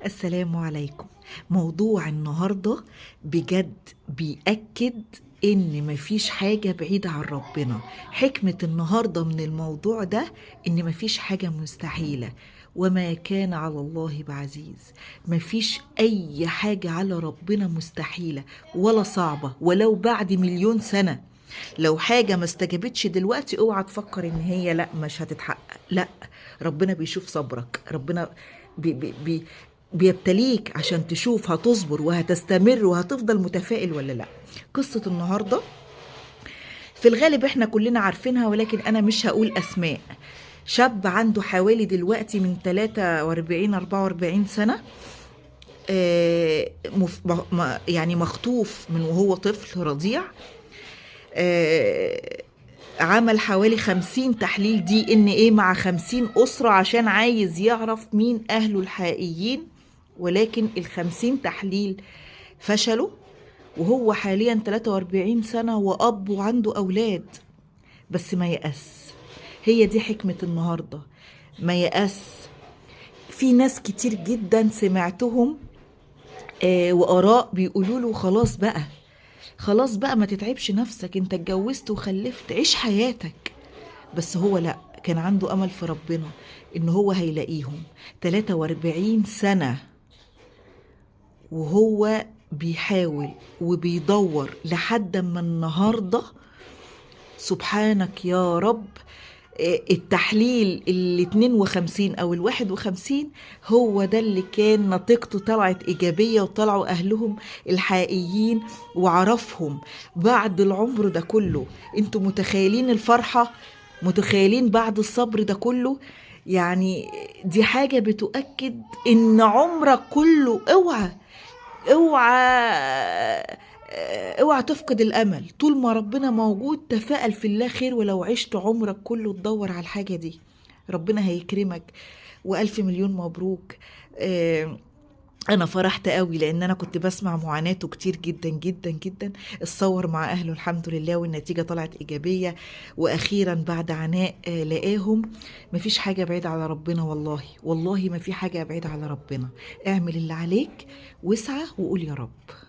السلام عليكم. موضوع النهاردة بجد بيأكد إن مفيش حاجة بعيدة عن ربنا. حكمة النهاردة من الموضوع ده إن مفيش حاجة مستحيلة، وما كان على الله بعزيز. مفيش أي حاجة على ربنا مستحيلة ولا صعبة، ولو بعد مليون سنة. لو حاجة ما استجابتش دلوقتي اوعى تفكر إن هي لا مش هتتحقق، لا، ربنا بيشوف صبرك، ربنا بي بي بي بيبتليك عشان تشوف هتصبر وهتستمر وهتفضل متفائل ولا لا. قصة النهاردة في الغالب احنا كلنا عارفينها، ولكن انا مش هقول اسماء. شاب عنده حوالي دلوقتي من 43 44 سنة، يعني مخطوف من وهو طفل رضيع، عمل حوالي 50 تحليل دي ان ايه مع 50 اسرة عشان عايز يعرف مين اهله الحقيقيين، ولكن ال50 تحليل فشلوا، وهو حاليا 43 سنة وأب وعنده أولاد. بس ما يأس، هي دي حكمة النهاردة، ما يأس. في ناس كتير جدا سمعتهم وآراء بيقولوا له خلاص بقى، خلاص بقى، ما تتعبش نفسك، انت اتجوزت وخلفت، عيش حياتك. بس هو لا، كان عنده أمل في ربنا إن هو هيلاقيهم. 43 سنة وهو بيحاول وبيدور لحد ما النهاردة سبحانك يا رب، التحليل ال 52 أو ال 51 هو ده اللي كان نتيجته طلعت إيجابية، وطلعوا أهلهم الحقيقيين وعرفهم بعد العمر ده كله. انتوا متخيلين الفرحة؟ متخيلين بعد الصبر ده كله؟ يعني دي حاجة بتؤكد إن عمرك كله اوعى اوعى اوعى تفقد الامل. طول ما ربنا موجود تفائل في الله خير، ولو عشت عمرك كله تدور على الحاجة دي ربنا هيكرمك. والف مليون مبروك. انا فرحت قوي لان انا كنت بسمع معاناته كتير جدا جدا جدا. اتصور مع اهله الحمد لله، والنتيجة طلعت ايجابية، واخيرا بعد عناء لقاهم. مفيش حاجة بعيدة على ربنا، والله والله ما في حاجة بعيدة على ربنا. اعمل اللي عليك واسعى وقول يا رب.